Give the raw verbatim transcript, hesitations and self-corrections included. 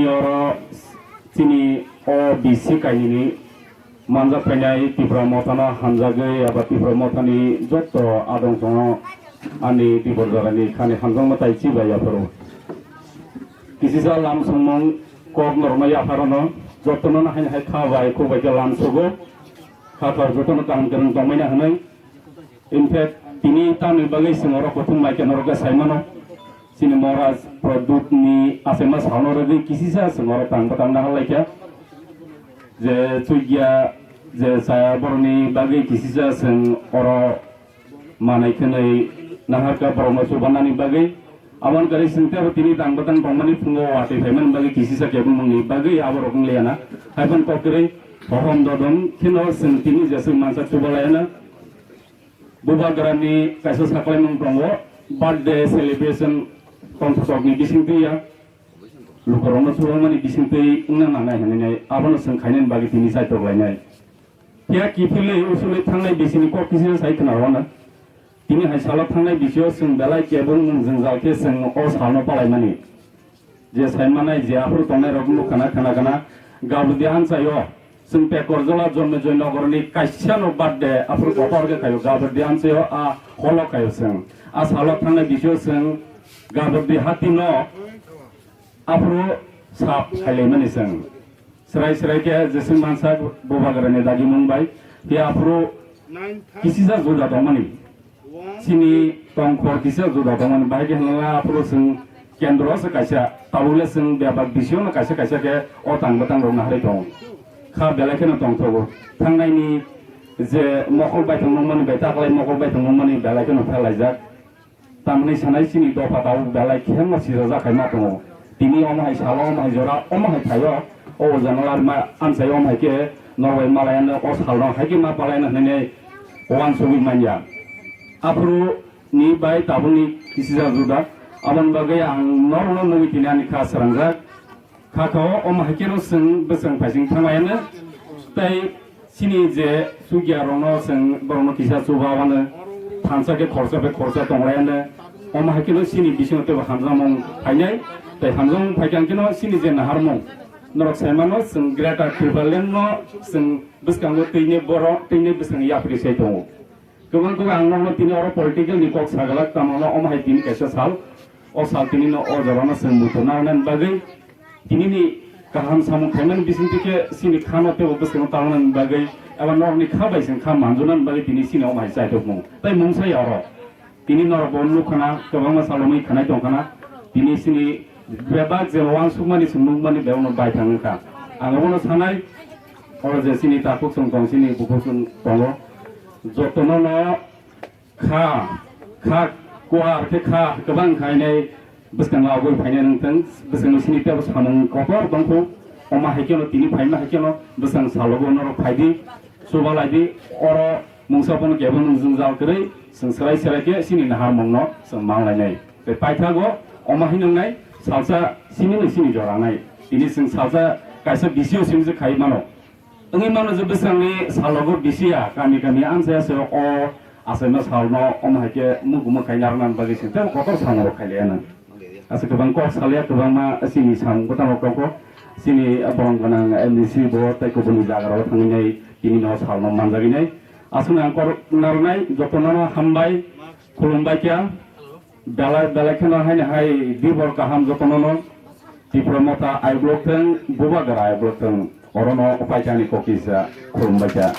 Oro chini o B C kainwini manjak phainai Tipra Mothano hamjagwi eba Tipra Mothani joto adong tongo ani Dibor jorani khani hamjakma tai chibai yapharo. Kisisa lam songmung kok norma yapharono jotono haini hai kha bai khuk bai khe lam sogo. Kha khor jotono kaham kwrwng tongmani hwnwi. In fact, tini tamni bagwi chwng oro kuthum bai khe norok khe sai mano. Chini Maharaj Pradyut ni achaima salno rwgwi kisisa chwng oro tang bwtang nahar laikha. Je chukya je chaya borokni bagwi kisisa chwng oro manai khwnwi naharkha borokno chubanani bagwi. Aboni kari chwng tebo tini tang bwtang tongmani phungo watwi phaimani bagwi kisisa kebengmungni bagwi aborok wng liya na. Haiphano kok kwrwi hohom dodom kheno chwng tini jeswk mansa chubalaiya na. Bubagrani kaisa saklaimung tongo, birthday celebration tongthokni bisingtwi ya. Lukurokno chubamani bisingtwi wngna nangnai hwnwi nai abono chwng khainani bagwi tini chaitok lainai. Phiya kiphilwi usuli thangnai bisini kok kisisa sai khna rwna. Tini hai salo thangnai bisio chwng belai kebengmung jwngjal khe chwng o salno palaimani. Je saimanai je aphuru tongnai rok nukha na khna khna gabudi amchaio chwng Pekorjala Jonmejoi Nogorni kaisa no birthday aphuru kotor khe khaio gabudi amchaio a holo khaio chwng. A salo thangnai bisio chwng gabudi hatino aphuru sap khailaimani chwng. Srai srai khe jeswk mansa Bubagrani dagimung bai khe aphuru kisisa juda tongmani. Chini tongkhor kisa juda tongmani bahai khe hwnla aphuru chwng kendro se kaisa tabuk le chwng bebak bisio no kaisa kaisa khe o tang bwtang rok naharwi tongo. Kha belai kheno tongthogo. Thangnaini je mokol baithang nukmani bai taklai mokol baithang nukmani belai kheno phelaijak. Tamni sanai chini dopha tabuk belai kheno sijajak khai ma tongo. Tini omo hai salo omo hai jora omo hai thaio o janala ma amchai omo hai khe norbai malai ano o salno hai khe ma palai no hwnwi wansugwi manya. Aphuru ni bai tabukni kisisa juda. Aboni bagwi ang norokno nugwi tini ani kha srangjak. Kha kha o, omo hai khe no chwng bwswng phaising thanglaiyano. Tei chini je chukya rokno chwng borokno kisa chuba wano thansa khe khorsa bai khorsa tonglaiyano. Omo hai khe no chini bisingo teibo hamjakmung phainai. Tei hamjakmung phaikha hwnkhe no chini je naharmung norok sai mano chwng Greater Tipraland no chwng bwskango twi ni borok twi ni bwskango yapri sai tongo. Kwbang kwbang ang nokno tini oro political ni kok sagalak, tamo no omo hai tini kaisa sal, o sal tini no o jora no chwng muitu narwknani bagwi tini ni kaham samung khaimani bisingtwi khe chini khano teibo bwskango talnani bagwi eba norokni kha bai chwng kha manjunani bagwi tini chini omo hai chaitokmung tei mungsa ya oro. Tini norok bo nukha na, kwbangma salomwi khanai tongkha na. Tini chini bebak je uansukmani se nukmani bebakno baithang wngkha. Ang abono sanai, oro je chini takhuk chwng tong, chini bukhuk chwng tongo. Jotono no kha, kha kuar khe kha kwbang khainai bwskango abui phainai wngthang, bwskango chini teibo samung kotor tongkhu. Omo hai kheno tini phaima hai kheno bwskang salogo norok phaidi, chubalaidi, oro mungsa bono kebo nung jwngjal kwrwi, chwng swrai swrai khe chini naharmungno chwng manlainai. Tei paithago omo hai nwngnai salsa sini ni sini joranai. Tini chwng salsa kaisa bisio simi se khai mano. Wngwi mano je bwskanni salogo bisiya kami kami amchaya se o achaima salno omo hai khe mugumo khai narwknani bagwi se tei kotor samung rok khai laiya nang. Aswk kwbang kok salia kwbangma chini samung bwtang rok tongo. Chini borong gwnang M D C bo tei kubuni jaga rok thangwi nai tini no salno manjagwi nai. Aswk ang kok narwknai jotono no hambai khulumbai kha. Belai belai kheno haini hai dibor kaham jotono no Tipra Motha aiblok thwng, Bubagra aiblok thwng. Orono upai chani kokisa khulumbai kha.